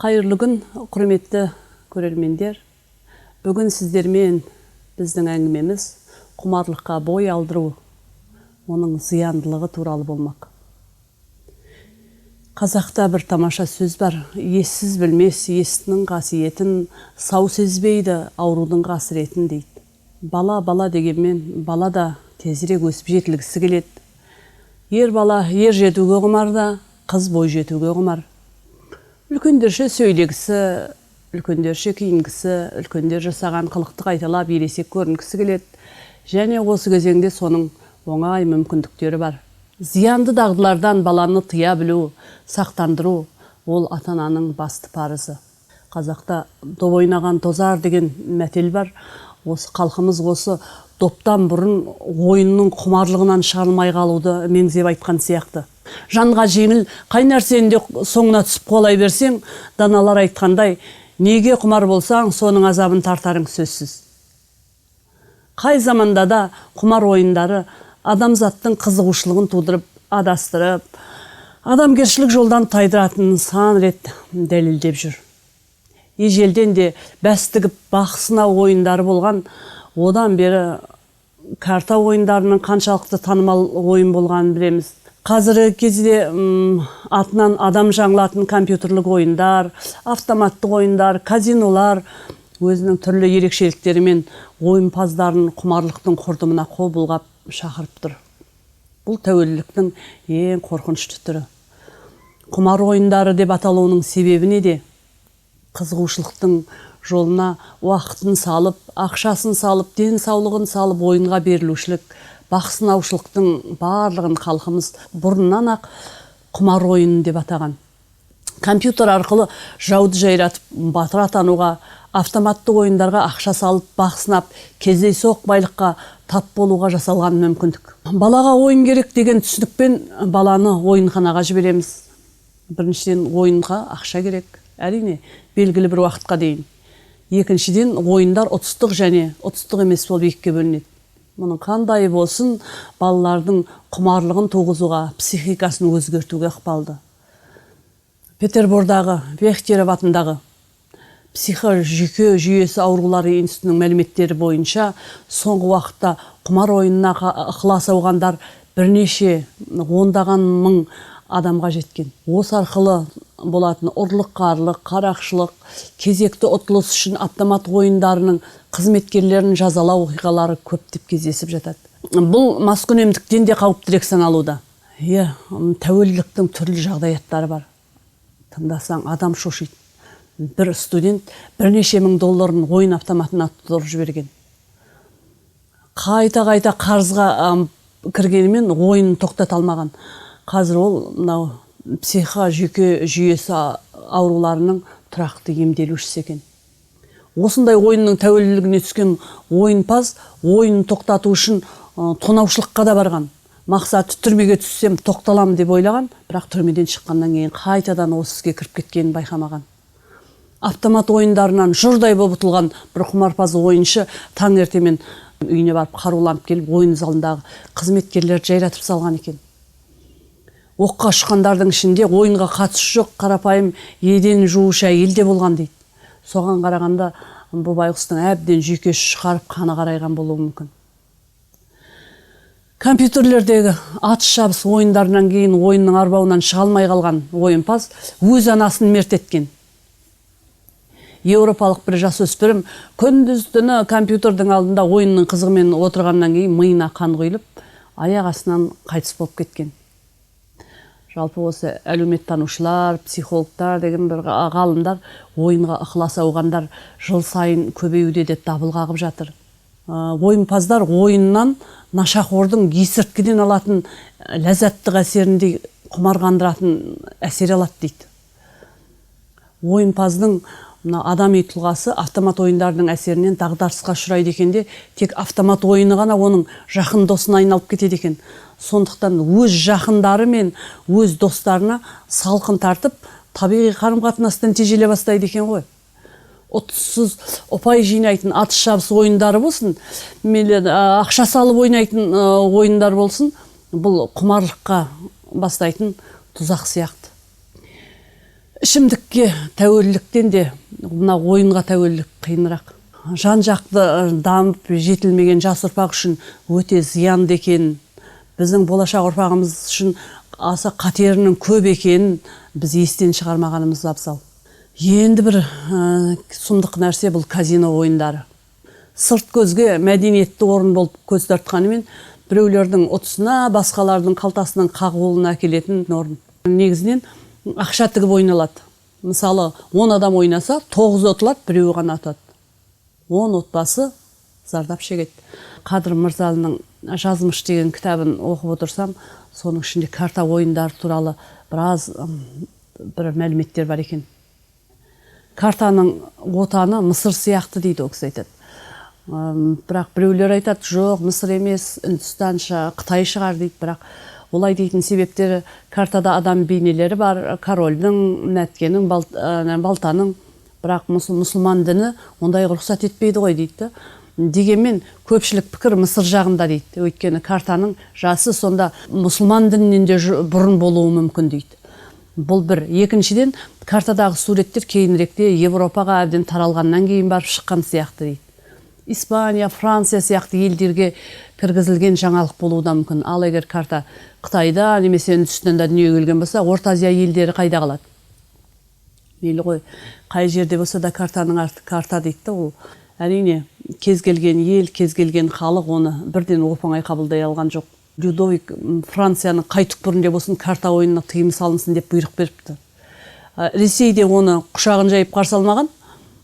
Қайырлы күн, құрметті көрермендер. Бүгін сіздермен біздің әңгімеміз құмарлыққа бой алдыру, оның зияндылығы туралы болмақ. Қазақта бір тамаша сөз бар: ессіз білмес естінің қасиетін, сау сезбейді аурудың қасіретін дейді. Бала бала дегенмен, бала да тезірек өсіп жетілгісі келеді. Ер бала ер жетуге құмар да, қыз бой жетуге құмар. Үлкендерше сөйлегісі, үлкендерше киінгісі, үлкендер жасаған қылықты қайталап ересек көрінгісі келеді. Және осы кезеңде соның оңай мүмкіндіктері бар. Зиянды дағдылардан баланы тыя білу, сақтандыру ол ата-ананың басты парызы. Қазақта доп ойнаған тозар деген мәтел бар. Осы халқымыз осы доптан бұрын ойынның құмарлығынан шығарылмай қалуды меңзеп айтқан сияқты. Жанға жеңіл қай нәрсені де соңына түсіп қуалай берсең, даналар айтқандай, неге құмар болсаң, соның азабын тартарың сөзсіз. Қай заманда да құмар ойындары адамзаттың қызығушылығын тудырып, адастырып, адамгершілік жолдан тайдыратынын сан рет дәлелдеп жүр. Ежелден де бәс тігіп бақ сынау ойындары болған. Одан бері карта ойындарының қаншалықты танымал ойын болғанын білеміз. Қазіргі кезде атынан адам жаңылатын компьютерлік ойындар, автоматтық ойындар, казинолар өзінің түрлі ерекшеліктерімен ойынпаздарын құмарлықтың құрдымына қол бұлғап шақырып тұр. Бұл тәуелділіктің ең қорқынышты түрі. Құмар ойындары деп аталуының себебі неде? Қызығушылықтың жолына уақытын салып, ақшасын салып, денсаулығын салып ойынға берілушілік, бақ сынаушылықтың барлығын халқымыз бұрыннан ақ құмар ойыны деп атаған. Компьютер арқылы жауды жайратып батыр атануға, автоматты ойындарға ақша салып, бақ сынап, кездейсоқ байлыққа тап болуға жасалған мүмкіндік. Балаға ойын керек деген түсінікпен баланы ойынханаға жібереміз. Біріншіден, ойынға ақша керек, әрине, белгілі бір уақытқа дейін. Екіншіден, ойындар ұтыстық және ұтыстық емес болып екіге бөлінеді. Мұның қандай болсын, балалардың құмарлығын туғызуға, психикасын өзгертуге ықпалды. Петербордағы Бехтерев атындағы психожүйке жүйесі аурулары институтының мәліметтері бойынша, соңғы уақытта құмар ойынына ықылас ауғандар бірнеше ондаған мың адамға жеткен. Осы арқылы болатын ұрлық, қарлық, қарақшылық, кезекті ұтылыс үшін автомат ойындарының қызметкерлерін жазалау оқиғалары көптеп кездесіп жатады. Бұл маскүнемдіктен де қауіптірек саналуда. Иә, тәуелділіктің түрлі жағдаяттары бар. Тыңдасаң, адам шошиды. Бір студент бірнеше мың долларын ойын автоматына тұтырып жіберген. Қайта қайта қарызға кіргенімен ойынын тоқтата алмаған. Қазір ол мынау психожүйке жүйесі ауруларының тұрақты емделушісі екен. Осындай ойынның тәуелділігіне түскен ойынпаз ойынын тоқтату үшін тонаушылыққа да барған. Мақсаты түрмеге түссем тоқталамын деп ойлаған, бірақ түрмеден шыққаннан кейін қайтадан осы іске кіріп кеткенін байқамаған. Автомат ойындарынан жұрдай болып ұтылған бір құмарпаз ойыншы таңертемен үйіне барып қаруланып келіп, ойын залындағы қызметкерлерді жайратып салған екен. Оққа ұшқандардың ішінде ойынға қатысы жоқ қарапайым еден жуушы әйел де болған дейді. Соған қарағанда, бұл байғұстың әбден жүйкесі шығарып, қаны қарайған болуы мүмкін. Компьютерлердегі атыс шабыс ойындарынан кейін ойынның арбауынан шыға алмай қалған ойынпаз өз анасын мерт еткен. Еуропалық бір жасөспірім күндіз түні компьютердің алдында ойынның қызығымен отырғаннан кейін миына қан құйылып, аяқ астынан қайтыс болып кеткен. Жалпы, осы әлеуметтанушылар, психологтар деген бір ғалымдар ойынға ықылас ауғандар жыл сайын көбеюде деп дабыл қағып жатыр. Ойынпаздар ойыннан нашақордың есірткіден алатын ләззаттық әсеріндей құмар қандыратын әсер алады дейді. Ойынпаздың мына адами тұлғасы автомат ойындарының әсерінен дағдарысқа ұшырайды екен де, тек автомат ойыны ғана оның жақын досына айналып кетеді екен. Сондықтан өз жақындары мен өз достарына салқын тартып, табиғи қарым қатынастан тежеле бастайды екен ғой. Ұтыссыз ұпай жинайтын атыс шабыс ойындары болсын, мейлі ақша салып ойнайтын ойындар болсын, бұл құмарлыққа бастайтын тұзақ сияқты. Ішімдікке тәуелділіктен де мына ойынға тәуелділік қиынырақ. Жан жақты дамып жетілмеген жас ұрпақ үшін өте зиянды екенін, біздің болашақ ұрпағымыз үшін аса қатерінің көп екенін біз естен шығармағанымыз абзал. Енді бір сұмдық нәрсе бұл казино ойындары. Сырт көзге мәдениетті орын болып көз тартқанымен, біреулердің ұтысына, басқалардың қалтасының қағуына әкелетін орын. Негізінен ақша тігіп ойналады. Мысалы, 10 адам ойнаса, 9 ұтылады, біреуі ғана ұтады. 10 отбасы зардап шегеді. Қадыр Мырзалының «Жазмыш» деген кітабын оқып отырсам, соның ішінде карта ойындары туралы біраз бір мәліметтер бар екен. Картаның отаны Мысыр сияқты дейді, ол кісі айтады. Бірақ біреулер айтады, жоқ, Мысыр емес, Үндістан, Қытай шығар дейді. Бірақ олай дейтін себептері: картада адам бейнелері бар, корольдің, мәткенің, балтаның. Бірақ мұсылман діні ондай рұқсат етпейді ғой дейді. Дегенмен көпшілік пікір Мысыр жағында дейді, өйткені картаның жасы сонда мұсылман дінінен де бұрын болуы мүмкін дейді. Бұл бір. Екіншіден, картадағы суреттер кейініректе Европаға әбден таралғаннан кейін барып шыққан сияқты дейді. Испания, Франция сияқты елдерге кіргізілген жаңалық болуы да мүмкін. Ал егер карта Қытайда немесе Үндістанда дүниеге келген болса, Орта Азия елдері қайда қалады? Мейлі ғой, қай жерде болса да картаның арты карта дейді да. Ол әрине, кез келген ел, кез келген халық оны бірден оп оңай қабылдай алған жоқ. Людовик Францияның қай түкпірінде болсын карта ойынына тыйым салынсын деп бұйрық беріпті. Ресей де оны құшағын жайып қарсы алмаған.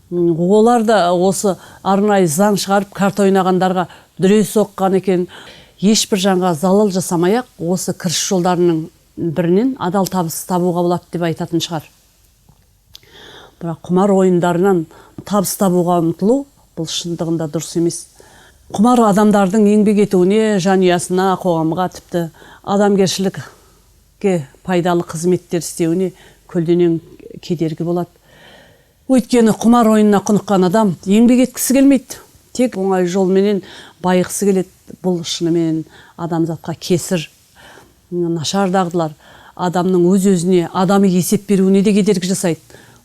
Олар да осы арнайы заң шығарып, карта ойнағандарға дүре соққан екен. Ешбір жанға залал жасамай ақ осы кіріс жолдарының бірінен адал табыс табуға болады деп айтатын шығар. Бірақ құмар ойындарынан табыс табуға ұмтылу бұл шындығында дұрыс емес. Құмар адамдардың еңбек етуіне, жанұясына, қоғамға, тіпті адамгершілікке пайдалы қызметтер істеуіне көлденең кедергі болады. Өйткені құмар ойынына құныққан адам еңбек еткісі келмейді, тек оңай жолменен байығысы келеді. Бұл шынымен адамзатқа кесір нашар дағдылар. Адамның өз өзіне адами есеп беруіне де кедергі жасайды.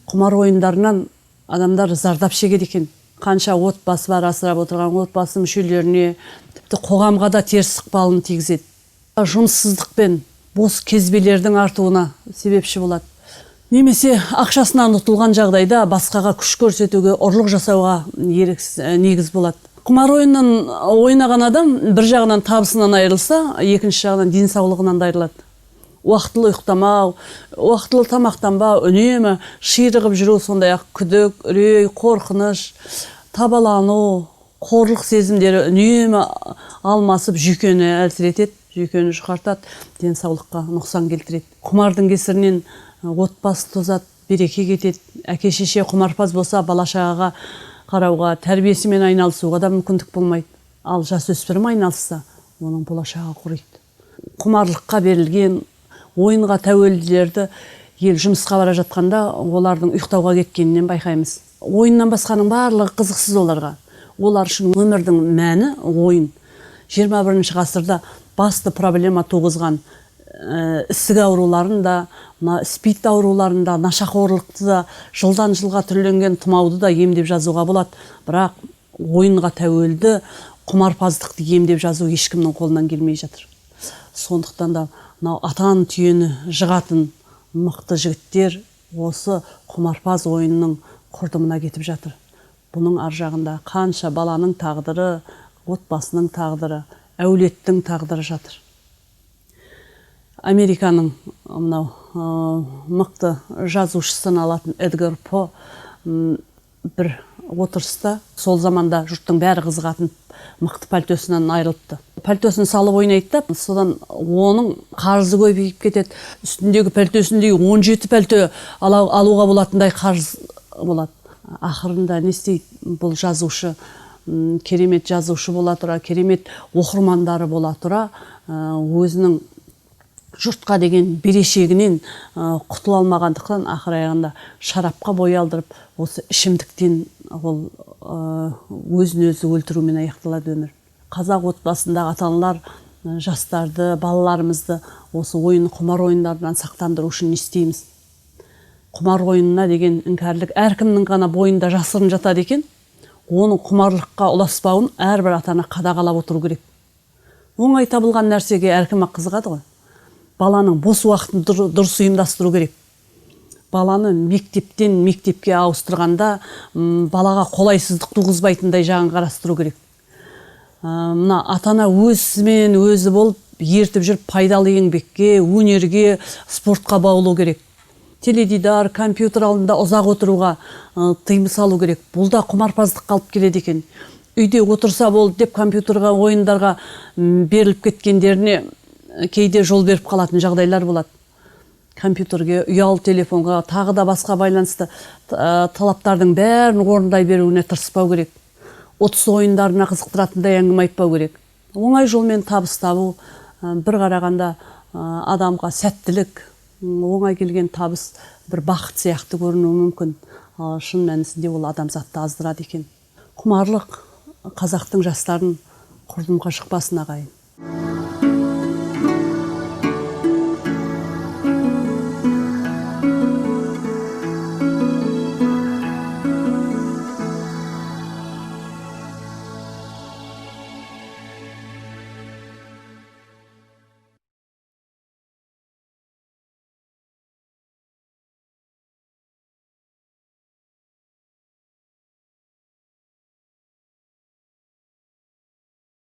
Құмар ойындарынан адамдар зардап шегеді екен. Қанша отбасы бар, асырап отырған отбасы мүшелеріне, тіпті қоғамға да теріс ықпалын тигізеді. Жұмыссыздық пен бос кезбелердің артуына себепші болады немесе ақшасынан ұтылған жағдайда басқаға күш көрсетуге, ұрлық жасауға еріксіз негіз болады. Құмар ойыннан ойнаған адам бір жағынан табысынан айырылса, екінші жағынан денсаулығынан да айырылады. Уақытылы ұйықтамау, уақытылы тамақтанбау, үнемі ширығып жүру, сондай ақ күдік, үрей, қорқыныш, табалану, қорлық сезімдері үнемі алмасып, жүйкені әлсіретеді, жүйкені жұқартады, денсаулыққа нұқсан келтіреді. Құмардың кесірінен отбасы тозады, береке кетеді. Әке шеше құмарпаз болса, бала шағаға қарауға, тәрбиесімен айналысуға да мүмкіндік болмайды. Ал жасөспірім айналысса, оның болашағы құриды. Құмарлыққа берілген, ойынға тәуелділерді ел жұмысқа бара жатқанда олардың ұйықтауға кеткенінен байқаймыз. Ойыннан басқаның барлығы қызықсыз оларға. Олар үшін өмірдің мәні ойын. 21 ғасырда басты проблема туғызған ісік ауруларын да, мына СПИД ауруларын да, нашақорлықты да, жылдан жылға түрленген тұмауды да емдеп жазуға болады. Бірақ ойынға тәуелді құмарпаздықты емдеп жазу ешкімнің қолынан келмей жатыр. Сондықтан да мынау атан түйені жығатын мықты жігіттер осы құмарпаз ойынның құрдымына кетіп жатыр. Бұның ар жағында қанша баланың тағдыры, отбасының тағдыры, әулеттің тағдыры жатыр. Американың мынау мықты жазушысы саналатын Эдгар По бір отырыста сол заманда жұрттың бәрі қызығатын мықты пальтосынан айырылыпты. Пальтосын салып ойнайды да, содан оның қарызы көбейіп кетеді. Үстіндегі пальтосіндей 17 пальто алуға болатындай қарыз болады. Ақырында не істейді бұл жазушы? Керемет жазушы бола тұра, керемет оқырмандары бола тұра, өзінің Жұртқа деген берешегінен құтыла алмағандықтан, ақыр аяғында шарапқа бой алдырып, осы ішімдіктен ол өзін өзі өлтірумен аяқталады өмір. Қазақ отбасындағы ата аналар жастарды, балаларымызды осы ойын, құмар ойындарынан сақтандыру үшін не істейміз? Құмар ойынына деген іңкәрлік әркімнің ғана бойында жасырын жатады екен. Оның құмарлыққа ұласпауын әрбір ата ана қадағалап отыру керек. Оңай табылған нәрсеге әркім ақ қызығады ғой. Баланың бос уақытын дұрыс ұйымдастыру керек. Баланы мектептен мектепке ауыстырғанда, балаға қолайсыздық туғызбайтындай жағын қарастыру керек. Мына ата ана өзімен өзі болып, ертіп жүріп, пайдалы еңбекке, өнерге, спортқа баулу керек. Теледидар, компьютер алдында ұзақ отыруға тыйым салу керек. Бұл да құмарпаздыққа алып келеді екен. Үйде отырса болды деп, компьютерға, ойындарға беріліп кеткендеріне кейде жол беріп қалатын жағдайлар болады. Компьютерге, ұялы телефонға, тағы да басқа байланысты талаптардың бәрін орындай беруіне тырыспау керек. Ұтыс ойындарына қызықтыратындай әңгіме айтпау керек. Оңай жолмен табыс табу, бір қарағанда, адамға сәттілік, оңай келген табыс бір бақыт сияқты көрінуі мүмкін, ал шын мәнісінде ол адамзатты аздырады екен. Құмарлық қазақтың жастарын құрдымға жықпасын, ағайын.